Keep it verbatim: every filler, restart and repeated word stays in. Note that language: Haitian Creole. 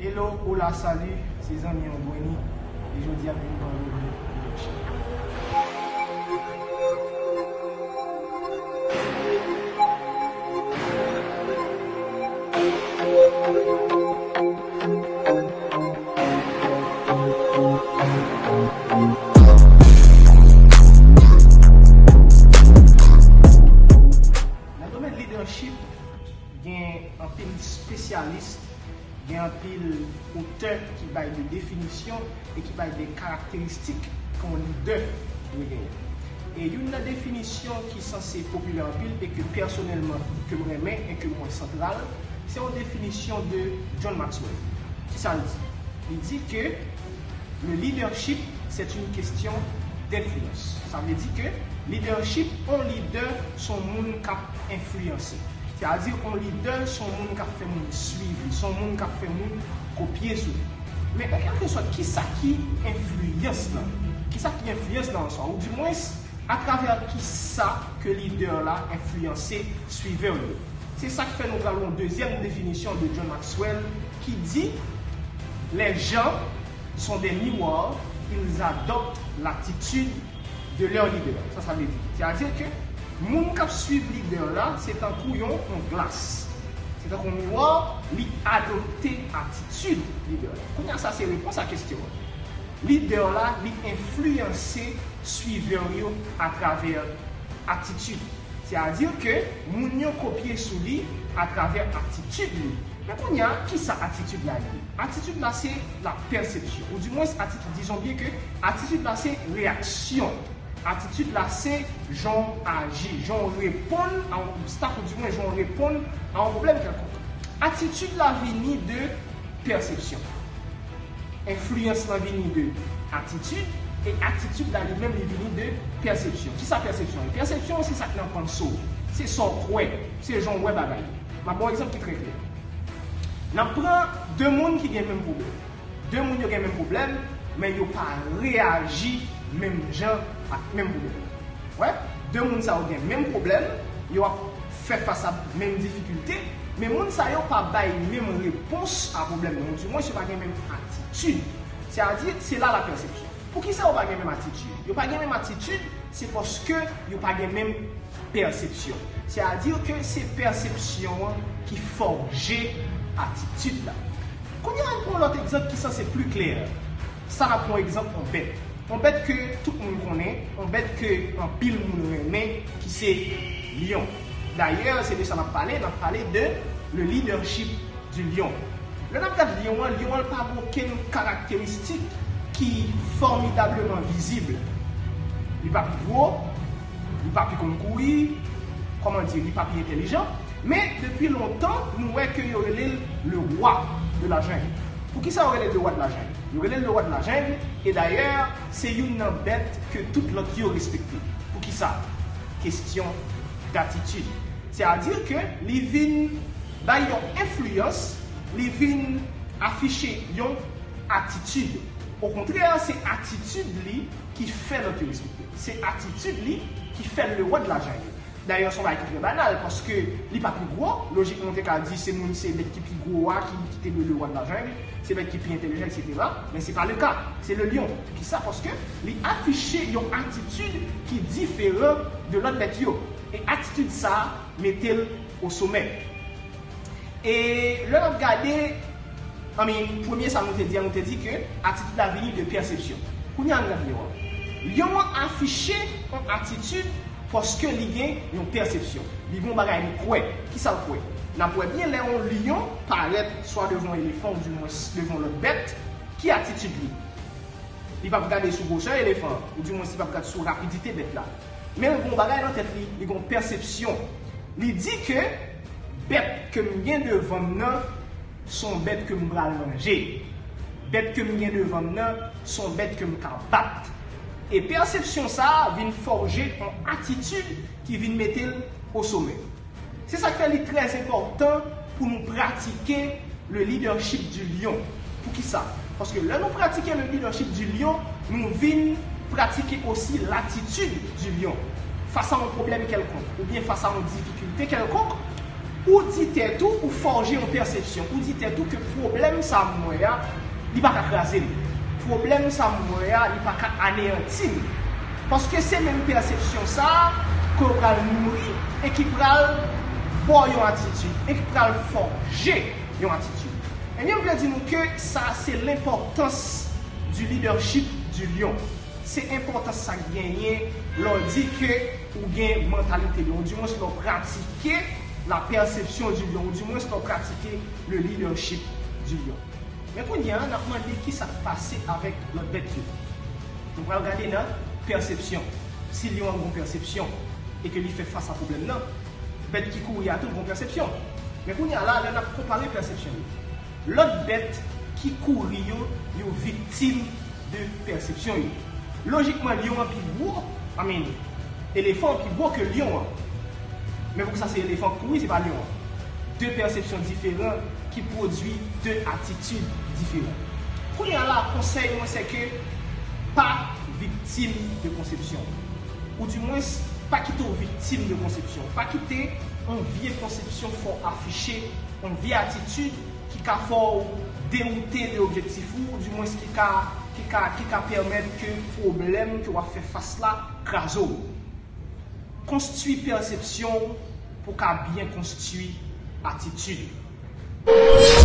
Hello, hola, salut, se zanmi an Gwenny, e jodi a m vin pale de leadership. Nan domèn leadership, gen anpil espesyalis, gen anpil otè ki bay de definisyon e ki bay de karakteristik ke yon lidè dwe genyen. E youn nan definisyon ki sanse popilè anpil e ke pèsonèlman ke m renmen e ke m wè santral, se yon definisyon de John Maxwell. Kisa l di? Li di ke le leadership, c'est une question d'influence. Sa vle di ke leadership, yon lidè, se yon moun k ap enfliyanse. Sètadi, yon lidè, se yon moun k ap fè moun swiv li, se yon moun k ap fè moun kopye sou li. Men, an kèlkesòt, kisa ki enfliyans lan? Kisa ki enfliyans lan an swa? Oudimwens, atravè kisa ke lidè la enfliyanse swivè yo? Se sa k fè nou pral yon dezyèm definisyon de John Maxwell ki di, les gens sont des miroirs, ils adoptent l'attitude de leur leader. Sa, sa vle di, sètadi ke moun k ap swiv lidè la, se tankou yon, yon glas. Se tankou yon miwa, li adopte atitid lidè la. Kounye a, sa se repons a kesyon an. Lidè la, li enfliyanse swivè yo atravè atitid. Sètadi ke moun yo kopye sou li atravè atitid li. Men kounye a, kisa atitid la ye? Atitid la se la pèsepsyon. Oudimwens, atitid, dizon byen ke atitid la se reyaksyon. Atitid la se jan w aji, jan w reponn a yon obstak, oudimwens jan w reponn a yon pwoblèm kèlkonk. Atitid la vini de pèsepsyon. Enfliyans lan vini de atitid, e atitid la li menm li vini de pèsepsyon. Kisa pèsepsyon ye? Pèsepsyon se sa k nan panse w, se sa w kwè, se jan w wè bagay yo. M ap ba w yon egzanp ki trè klè. N ap pran de moun ki gen menm pwoblèm. De moun yo gen menm pwoblèm, men yo pa reyaji menm jan ak menm pwoblèm. Wè, de moun sa yo gen menm pwoblèm, yo ap fè fas a menm difikilte, men moun sa yo pa bay menm repons a pwoblèm nan, oudimwens yo pa gen menm atitid. Sètadi, se la la pèsepsyon. Poukisa yo pa gen menm atitid? Yo pa gen menm atitid, se paske yo pa gen menm pèsepsyon. Sètadi ke se pèsepsyon an ki fòje atitid la. Kounye a, ann pran yon lòt egzanp ki sanse pli klè. Sa n ap pran egzanp yon bèt. Yon bèt ke tout moun konnen, yon bèt ke anpil moun renmen, ki se lyon. Dayè, se de sa n ap pale, n ap pale de le leadership du lion. Lè n ap gad lyon an, lyon an pa gen okenn karakteristik ki fòmidableman vizib. Li pa pi gwo, li pa pi konn kouri, kòman di, li pa pi entèlijan. Men, depi lontan, nou wè ke yo rele l le roi de la jungle. Poukisa yo rele l le roi de la jungle? Yo rele l le roi de la jungle, e dayè, se youn nan bèt ke tout lòt yo respekte. Poukisa? Kesyon datitid. Sètadi ke li vin bay yon enfliyans, li vin afiche yon atitid. Okontrè, se atitid li ki fè lòt yo respekte l. Se atitid li ki fè l le roi de la jungle. Dayè, se yon bagay ki trè banal, paske li pa pi gwo. Lojikman, ou te ka di se moun, se bèt ki pi gwo a ki, ki te dwe le roi de la jungle, se bèt ki pi entèlijan, etsetera. Men se pa le ka. Se le lion. Poukisa? Paske li afiche yon atitid ki diferan de lòt bèt yo. E atitid sa a mete l o somè. E lè n ap gade, I mean, premye sa nou te di a, nou te di ke atitid la vini de pèsepsyon. Kounye a, ann gade lyon an. Lyon an afiche yon atitid paske li gen yon pèsepsyon. Li gen yon bagay li kwè. Kisa l kwè? N ap wè byen lè yon lyon parèt swa devan yon elefan oudimwens devan yon lòt bèt, ki atitid li? Li p ap gade sou gwosè elefan an, oudimwens li p ap gade sou rapidite bèt la. Men l gen yon bagay nan tèt li, li gen yon pèsepsyon. Li di ke bèt ke m gen devan m nan, se yon bèt ke m pral manje. Bèt ke m gen devan m nan, se yon bèt ke m ka bat. E pèsepsyon sa a vin fòje yon atitid ki vin mete l o somè. Se sa k fè li trè enpòtan pou nou pratike le leadership du lion. Poukisa? Paske lè nou pratike le leadership du lion, nou vin pratike osi l'attitude du lion. Fas a yon pwoblèm kèlkonk, oubyen fas a yon difikilte kèlkonk, Ou di tèt ou, ou fòje yon pèsepsyon. Ou di tèt ou ke pwoblèm sa m wè a, li pa ka kraze m. Pwoblèm sa m wè a, li pa ka aneyanti m. Paske se menm pèsepsyon sa a ke w pral nouri e ki pral ba w yon atitid, e ki pral fòje yon atitid. Ebyen, m vle di nou ke sa se lenpòtans du leadership du lion. Se enpòtans sa k genyen lè w di ke ou gen mantalite lyon, ou dimwens lè w pratike la perception du lion, ou dimwens lè w pratike le leadership du lion. Men kounye a, n ap mande ki sa k pase avèk lòt bèt yo. Nou pral gade nan pèsepsyon. Si lyon an gen pèsepsyon e ke li fè fas a pwoblèm nan, bèt ki kouri a tou gen pèsepsyon. Men kounye a la, lè n ap konpare pèsepsyon yo, lòt bèt ki kouri yo, yo viktim de pèsepsyon yo. Lojikman, lyon an pi gwo, I mean, elefan an pi gwo ke lyon an. Men poukisa se elefan k kouri, se pa lyon an? De pèsepsyon diferan ki pwodui de atitid diferan. Kounye a la, konsèy mwen se ke pa viktim de konsepsyon. Ou dimwens, pa kite w viktim de konsepsyon. Pa kite yon vye konsepsyon fè w afiche, yon vye atitid ki ka fè w dewoute de objektif ou, ou dimwens ki ka, ki ka, ki ka pèmèt ke pwoblèm ke w ap fè fas la kraze w. Konstwi pèsepsyon w pou w ka byen konstwi atitid ou.